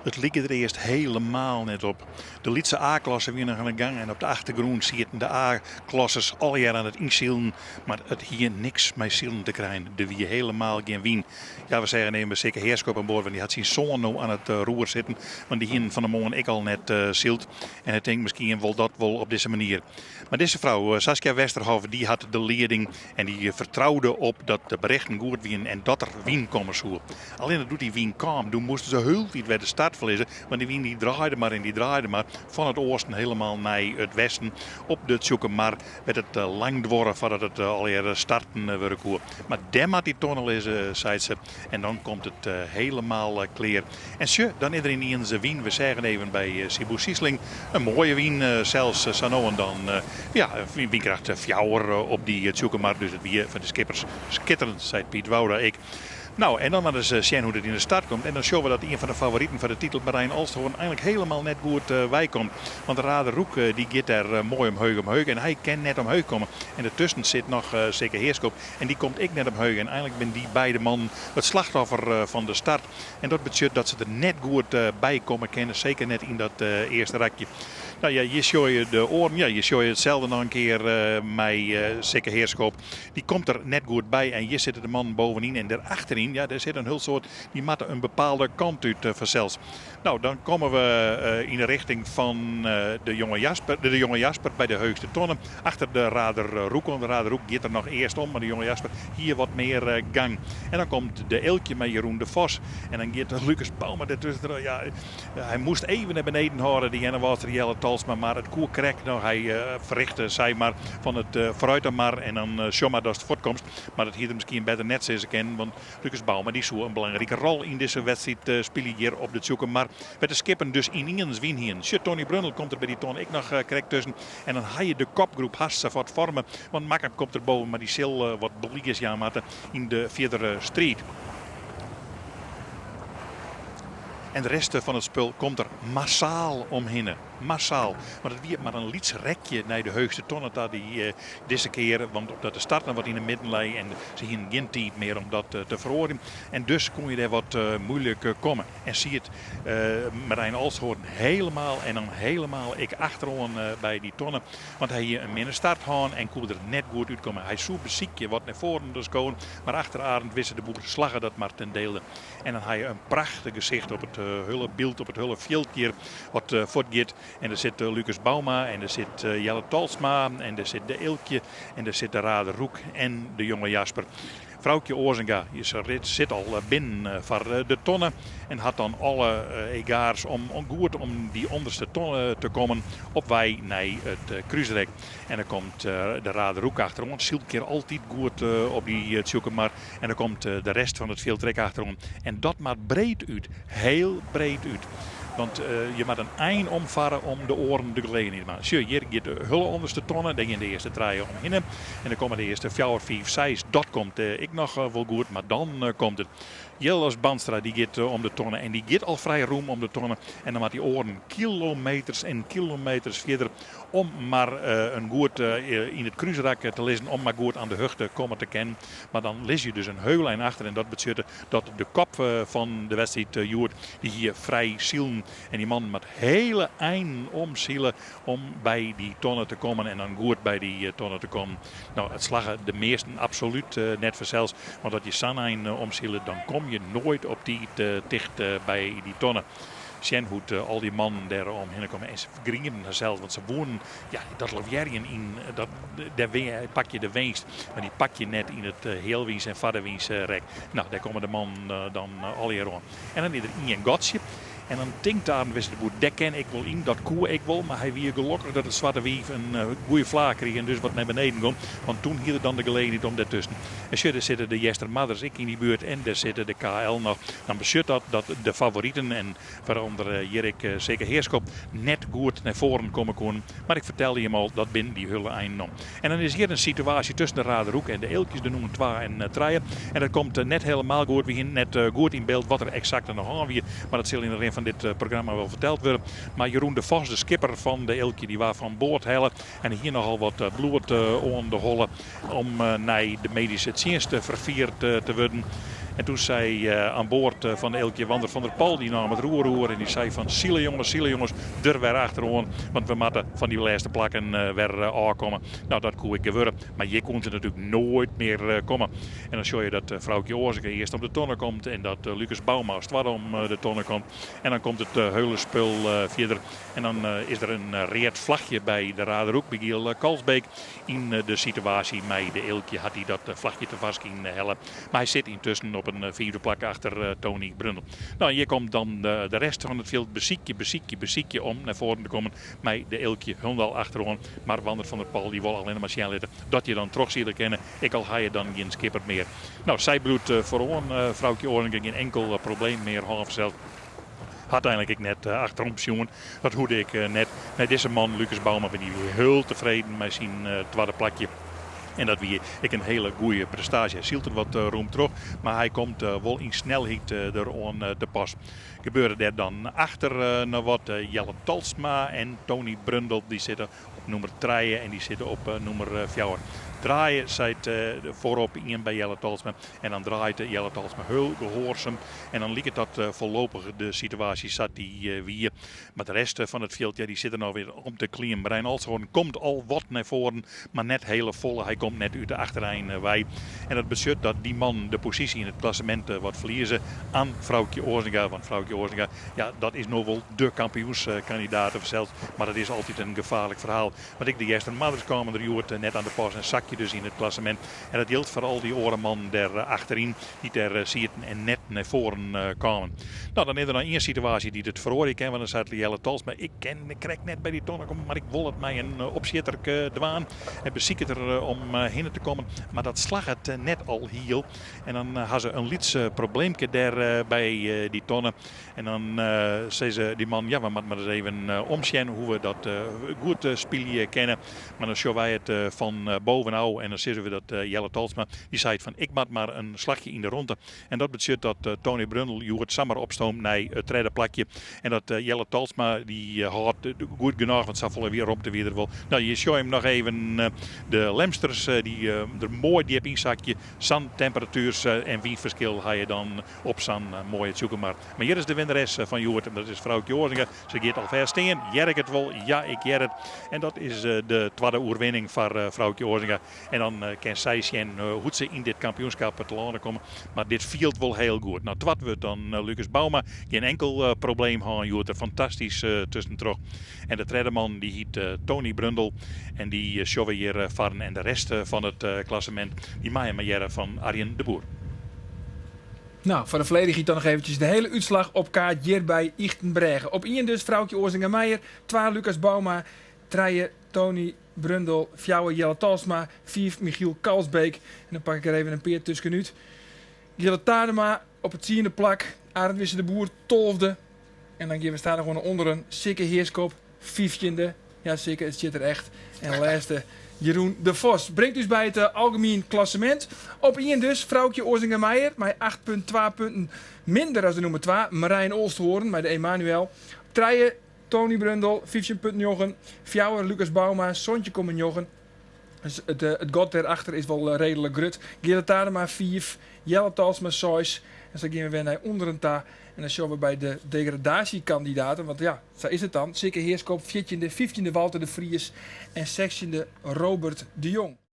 It like der earst helemaal net op. De lytse A-klasse wie noch oan de gang en op de achtergrûn sieten de A-klassers allegear oan it ynsilen, mar it hie niks mei silen te krijen. Der wie helemaal gjin wyn. Ja, we seagen even by Sikke Heerschop oan board, want dy hat syn soan no oan it roer sitten, want dy hienen fan 'e moarn ek al net syld. En hy tinkt miskien wol dat wol op dizze manier. Mar dizze frou, Saskia Westerhof, dy hat de lieding en dy fertroude op dat de berichten goed wienen en dat der wyn komme soe. Allinne doe't dy wyn kaam, doe moasten se hieltyd wer de start ferlizze, want dy wyn dy draaide mar en dy draaide mar fan it oasten helemaal nei it westen. Op de Tsjûkemar wêr't it lang duorre foardat it allegearre starten wurde koe. Mar dêr moat dy tonne lizze, seit se, en dan komt it helemaal klear. En sjoch, dan is der yniens wyn. We seagen even by Sybo Siesling in moaie wyn, sels sa no en dan. Ja, wynkracht fjouwer op dy Tsjûkemar, dus it wie foar de skippers skitterend, seit Piet Wouda ek. No, en dan mar ris sjen hoe't it yn de start komt. En dan sjogge we dat ien fan de favoriten foar de titel, Marijn Olsthoorn, einlik helemaal net goed weikomt. Want de Rader Roek dy giet dêr moai omheech omheech en hy kin net omheech komme. En dertusken sit noch Sikke Heerschop en dy komt ek net omheech. En einlik binne dy beide mannen it slachtoffer fan de start. En dat betsjut dat se der net goed by komme kinne, seker net yn dat earste rakje. No ja, hjir sjogge je de oaren. Ja, hjir sjogge je itselde noch in kear mei Sikke Heerschop. Dy komt der net goed by en hjir sitte de mannen bovenyn en der achteryn, ja, dêr sit in hiel soad, dy moatte in bepaalde kant út fansels. No, dan komme we yn de richting fan de jonge Jasper, de jonge Jasper by de heechste tonne, achter de Rader Roek oan. De Rader Roek giet der noch earst om, mar de jonge Jasper hie wat mear gang. En dan komt de Eelkje mei Jeroen de Vos en dan giet Lucas Bouma dertusken. Ja, Hy moast even nei beneden hâlde, de Earnewâldster Jelle Talsma, mar it koe krekt noch. Hy ferrichte sei mar fan it foarút dan mar en dan sjoch mar datst fuortkomst. Mar dat hie er miskien better net sizze kinnen, want Lucas Bouma dy soe in belangrike rol yn dizze wedstriid spylje hjir op de Tsjûkemar, wêr't de skippen dus yniens wyn hienen. Sjoch, Tony Brundel komt der by dy ton ek noch krekt tusken en dan ha je de kopgroep hast sawat foarme, want Makkum komt der boven, mar dy sil wat belies jaan moatte yn de fierdere striid. En de rest fan it spul komt der massaal omhinne. Massaal. Want it wie mar in lyts rekje nei de heechste tonne ta dy dizze kear. Want omdat de start noch wat yn de midden lei en se hienen gjin tiid mear om dat te feroarjen. En dus koe je dêr wat moeilik komme. En siet Marijn Olsthoorn helemaal en dan helemaal ek achteroan by dy tonne. Want hy hie in minne start hân en koe der net goed útkomme. Hy soe besykje wat nei foaren te skowen, mar achter Arend Wisse de Boer slagge dat mar ten dele. En dan ha je in prachtich gesicht op it hiele byld, op it hiele fjild hjir wat fuortgiet. En der sit Lucas Bouma en der sit Jelle Talsma en der sit de Eelkje en der sit de Rader Roek en de jonge Jasper. Froukje Oazenga sit al binnen foar de tonne en hat dan alle egaars om goed om dy ûnderste tonne te kommen op wei nei it krúsrek. En dan komt de Rader Roek achteroan, sylt kear altyd goed op dy Tsjûkemar. En dan komt de rest fan it fjild der ek achteroan. En dat moat breed út, heel breed út. Want je moat in ein omfarre om de oaren de gelegenheid te jaan. Sjoch, hjir giet de hiele ûnderste tonne, dêr gean de earste trije omhinne. En dan komme de earste fjouwer, fiif, seis, dat komt ek noch wol goed, mar dan komt it. Jilles Bandstra dy giet om de tonne en dy giet al frij rûm om de tonne. En dan moat dy oaren kilometers en kilometers fierder om mar in goed yn it krúsrak te lizzen, om mar goed aan de hichte komme te kinnen. Mar dan lis je dus in heul ein achter en dat betsjutte dat de kop fan de wedstriid hjoed, dy hie frij silen. En dy man moat hele einen omsile om by dy tonne te kommen en dan goed by dy tonne te kommen. No, it slagge de measten absolút net fansels, want as je sa'n ein omsile, dan kom je noait op tiid ticht by dy tonne. Sjen hoe't al dy mannen dêr omhinne komme en se fergriemden harsels, want se woenen, ja, dat lavearjen yn, dat, dêr pak je de winst, mar dy pak je net yn it healwyns en foar de wyn rek. No, dêr komme de mannen dan allegear oan. En dan is der ien gatsje. En dan tinkt Arend Wisse de Boer, dêr kin ik wol yn, dat koe ik wol. Mar hy wie gelokkich dat it Swarte Wief in goede flaach krige en dus wat nei beneden gong. Want doe hie er dan de gelegenheid om dêrtusken. En sjoch, dêr sitte de Eastermarders ek yn dy buert en dêr sitte de KL noch. Dan betsjut dat dat de favoriten en wêrûnder hjir ek Sikke Heerschop net goed nei foaren komme koenen. Mar ik fertelde jim al, dat binne dy hiele einen om. En dan is hjir in situaasje tusken de Raderhoek en de Eelkjes, de nûmer twa en trije. En dat komt net helemaal goed. We hienen net goed yn byld wat der eksakt oan de hân wie. Mar dat sil yn de rin fan dit programma wol ferteld wurde. Mar Jeroen de Vos, de skipper fan de Eelkje, dy waard fan board helle. En hie nochal wat bloed oan de holle om nei de medyske tsjinst ferfierd te wurden. En toen sei aan board fan de Eelkje Wander van der Pal, dy naam it roer oer en dy sei fan sile jonges, sile jonges, der wer achteroan, want we moatte fan dy lêste plakken wer ôfkomme. Nou, dat koe ek gewurde, mar hjir koene se natuerlik noait mear komme. En dan sjoch je dat Froukje Oazinga earst om de tonne komt en dat Lucas Bouma as twadde om de tonne komt. En dan komt it heule spul fierder en dan is der in read flachje by de Raderhoek by Giel Kalsbeek. Yn de situaasje mei de Eelkje hat hy dat flachje tefoarskyn helle. Mar hy sit yntusken op in fiifde plak achter Tony Brundel. Nou, hjir komt dan de rest fan it fjild besykje, besykje, besykje om nei foaren te kommen mei de Eelkje hielendal achteroan. Mar Wander van der Pal dy wol allinne mar sjen litte dat je dan trochsile kinne, ek al ha je dan gjin skipper mear. Nou, sy bliuwt foaroan, Froukje Oazinga, gjin enkel probleem mear hân fansels. Hat einlik ek net achterom sjoen. Dat hoegde ek net. Nei dizze man, Lucas Bouma, bin ik hiel tefreden mei syn twadde plakje. En dat wie ek in hiele goede prestaasje. Hy sylt der wat rûm troch, mar hy komt wol yn snelheid der oan te pas. Gebeurde der dan achter noch wat. Jelle Talsma en Tony Brundel dy sitte op nûmer trije en dy sitte op nûmer fjouwer. Draaie seit foarop ien by Jelle Talsma en dan draait Jelle Talsma hiel gehoarsum en dan liket dat foarlopich de situaasje sa't dy wie. Mar de rest fan it fjild, ja, dy sit der no wer om te klimmen. Marijn Olsthoorn komt al wat nei foaren, mar net hiele folle. Hy komt net út de achterein wei. En dat betsjut dat dy man de posysje yn it klassemint wat ferlieze aan Froukje Oazinga. Want Froukje Oazinga, ja, dat is no wol de kampioenskandidaat fansels. Mar dat is altyd in gefaarlik ferhaal. Want ek de Eastermarders kamen der hjoed net aan de pas en sakje dus yn it klassemint. En dat jildt foar al dy oare mannen dêr achteryn, dy't dêr sieten en net nei foaren kamen. Nou, dan is der noch ien situaasje dy't it feroarje kin, want dan seit Jelle Talsma, ik kin krekt net by dy tonne komme, mar ik wol it mei in opsjitter dwaan. Hy besiket der om hinne te kommen, mar dat slagget net alhiel. En dan ha se in lyts probleemke dêr by dy tonne. En dan sizze dy man, ja, we moatte mar ris even omsjen hoe't we dat goed spylje kinne. Mar dan sjogge wy it fan bovenôf en dan sizze we dat Jelle Talsma, dy seit fan ik moat mar in slachje yn de ronde. En dat betsjut dat Tony Brundel hjoed samar opstoomt nei it tredde plakje. En dat Jelle Talsma, dy hâldt goed genôch, want safolle wie romte wie der wol. Nou, je sjogge him noch even de Lemsters, dy der moai djip ynsakje. Sa'n temperatuers en wynferskil ha je dan op sa'n moaie Tsjûkemar. Mar hjir is de winneres fan hjoed en dat is Froukje Oazinga. Se giet al fêst stean. Hear ik it wol? Ja, ik hear it. En dat is de twadde oerwinning foar Froukje Oazinga. En dan kin sy sjen hoe't se yn dit kampioenskap telâne komme. Mar dit fielt wol hiel goed. Nou, twad wurdt dan Lucas Bouma. Gjin enkel probleem hân hjoed. Der fantastysk tuskentroch. En de tredde man dy hiet Tony Brundel. En dy sjogge we hjir farren. En de rest fan it klassemint dy meie mar hearre fan Arjen de Boer. Nou, foar de folledichheid dan noch eventsjes de hiele útslach op kaart hjir by Ychtenbrêge. Op ien dus Froukje Oazinga-Meijer, twa Lucas Bouma, trije Tony Brundel, fjouwer Jelle Talsma, fiif Michiel Kalsbeek. En dan pak ik der even in pear tuskenút. Jelle Tadema op it tsiende plak, Arend Wisse de Boer tolfde. En dan gean we stadichoan nei ûnderen. Sikke Heerskop, fyftjinde. Ja, Sikke, it stiet der echt. En lêste Jeroen de Vos. Bringt ús by it algemien klassemint. Op ien dus Froukje Oazinga-Meijer mei 8,2 punten minder as de nûmer twa, Marijn Olsthoorn mei de Emanuel. Op trije Tony Brundel, 15,9. Fjouwer Lucas Bouma, 17,9. Dus it gat dêrachter is wol reedlik grut. Geert Tadema fiif, Jelle Talsma seis. En sa gean we wer nei ûnderen ta. En dan sjogge we by de degradaasjekandidaten. Want ja, sa is it dan. Sikke Heerskop, fjirtjinde, fyftjinde Walter de Vries en sechstjinde Robert de Jong.